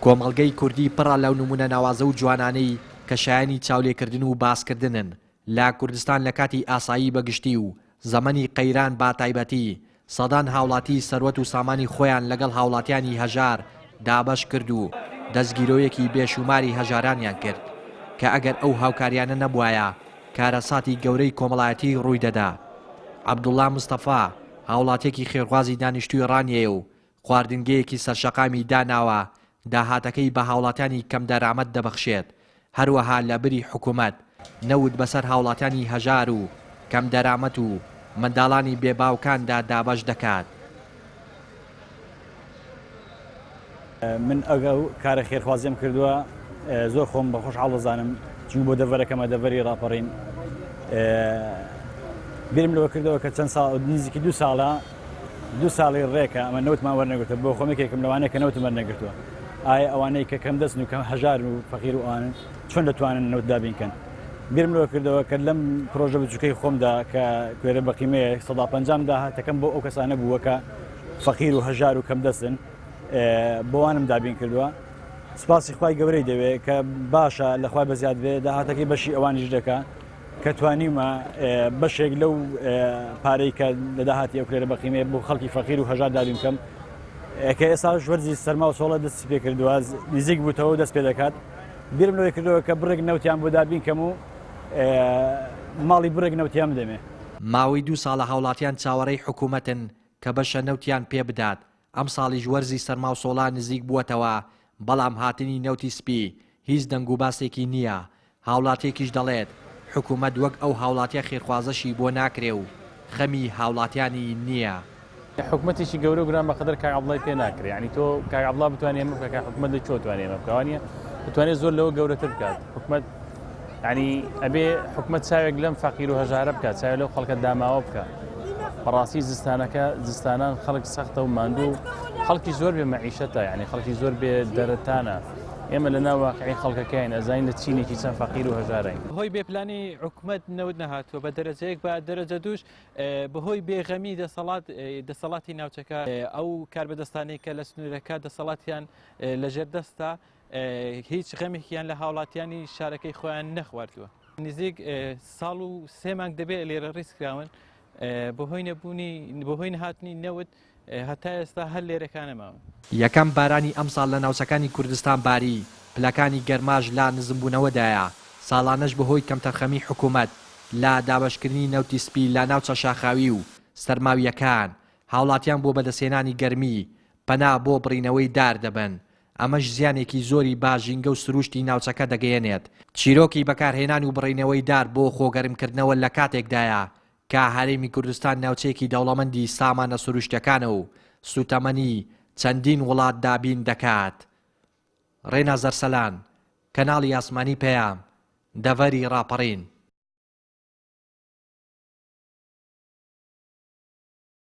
کۆمەڵگەی کوردی پڕە لەو نموونە ناوازە و جوانانەی کە شایەنی چاولێکردن و باسکردنن لە کوردستان لە کاتی ئاسایی بە گشتی و زەمەنی قەیران با تایبەتی سەدان هاوڵاتی سەروەت و سامانی خۆیان لەگەڵ هاوڵاتیانی هەژار دابەش کرد و دەستگیرۆیەکی بێ شوماری هەژارانیان کرد کە ئەگەر ئەو هاوکاریانە نەبوایە کارەساتی گەورەی کۆمەڵایەتی ڕووی دەدا. عەبدوڵا مستەفا هاوڵاتیەکی خێرخوازی دانیشتووی ڕانیەیە و خواردنگەیەکی سەرشەقامی داناوە داهاتەکەی بە هاوڵاتیانی کەمدەرامەت دەبەخشێت، هەروەها لە بری حکومەت نەوت بەسەر هاوڵاتیانی هەژار و کەمدەرامەت و منداڵانی بێ باوکاندا دابەش دەکات. من ئەو کارە خێرخوازیەم کردووە زۆر خۆم بە خۆشحاڵ دەزانم چونکە بۆ دەڤەرەکەمە دەڤەری ڕاپەڕین بیرم لەوە کردەوە کە چەند ساڵ نزیکی دوو ساڵە دوو ساڵی ڕێکە ئەمە نەوتمان وەرنەگرتووە بۆ خۆم یەکێکم لەوانەیە کە نەوتم وەرنەگرتووە ئایا ئەوانەی کە کەم دەستن و کەم هەژار و فەقیر و ئەوانن چۆن دەتوانن نەوت دابین کەن بیرم لەوە کردەوە کە لەم پرۆژە بچووکەی خۆمدا کە کوێرە بەقیمەیە سەدا پەنجام داهاتەکەم بۆ ئەو کەسانە بووە کە فەقیر و هەژار و کەم دەستن بۆوانم دابین کردووە سپاسی خوای گەورەی دەوێت کە باشە لە خوای بەزیاد بێ داهاتەکەی بەشی ئەوانیش دەکا کە توانیومە بەشێک لەو پارەی کە لە داهاتی ئەو کلێرە بەقیمەیە بۆ خەڵکی فەقیر و هەژار دابین بکەم کە ئێستا وەرزی سەرما و سۆڵە دەستی پێ کردووە نزیک بووتەوە و دەست پێ دەکات بیرم لەوەی کردەوە کە بڕێک نەوتیان بۆ دابین کەم و ماڵی بڕێک نەوتیان بدەمێ. ماوەی دوو ساڵە هاوڵاتیان چاوەڕێی حکومەتن کە بەشە نەوتیان پێ بدات، ئەمساڵیش وەرزی سەرماوسۆڵا نزیک بووەتەوە، بەڵام هاتنی نەوتی سپی هیچ دەنگوباسێکی نییە، هاوڵاتیەکیش دەڵێت، حکومەت وەک ئەو هاوڵاتیە خێرخوازەشی بۆ ناکرێ و خەمی هاوڵاتیانی نییە. حکومەتێکی گەورە و گران بەقەدەر کاک عەبدوڵای پێ ناکرێ یانی تۆ کاک عەبدوڵا بتوانێ ئەمە بکا حکومەت لە کوێ توانێ ئەمە بکا وانیە دەتوانێت زۆر لەوە گەورەتر بکات حکومەت یعنی ئەبێ حکومەت چاوێک لەم فەقیر و هەژارە بکات چاوێک لەو خەڵکە داماوە بکات بەڕاستی زستانەکە زستانان خەڵک سەختە و ماندوو خەڵکی زۆر بێ مەعیشەتە یعنی خەڵکی زۆر بێ دەرەتانە ئێمە لە ناو واقعی خەڵکەکەین ئەزانین لە چینێکی چەند فەقیر و هەژارین. بەهۆی بێپلانی حکومەت نەوت نەهاتووە بە دەرەجەیەک بە دەرەجە دووش بەهۆی بێغەمی دەسەڵات دەسەڵاتی ناوچەکە ئەو کاربەدەستانەی کە لە سنوورەکە دەسەڵاتیان لەژێر دەستە هیچ غەمێکیان لە هاوڵاتیانی شارەکەی خۆیان نەخواردووە. نزیک ساڵ و سێ مانگ دەبێت لێرە ڕیز کراون بەهۆی نەبوونی بەهۆی نەهاتنی نەوت هەتا ئێستا هەر لێرەکانە ماون. یەکەم بارانی ئەمساڵ لە ناوچەکانی کوردستان باری، پلەکانی گەرماش لە نزمبوونەوەدایە، ساڵانەش بەهۆی کەمتەرخەمی حکومەت لە دابەشکردنی نەوتی سپی لە ناوچە شاخاوی و سەرماوییەکان، هاوڵاتیان بۆ بەدەستهێنانی گەرمی پەنا بۆ بڕینەوەی دار دەبەن، ئەمەش زیانێکی زۆری بە ژینگە و سرووشتی ناوچەکە دەگەیەنێت. چیرۆکی بەکارهێنان و بڕینەوەی دار بۆ خۆگەرمکردنەوە لە کاتێکدایە کە هەرێمی کوردستان ناوچەیەکی دەوڵەمەندی سامانە سرووشتیەکانە و سووتەمەنی چەندین وڵات دابین دەکات. ڕێناز ئەرسەلان، کەناڵی ئاسمانی پەیام، دەڤەری ڕاپەڕین.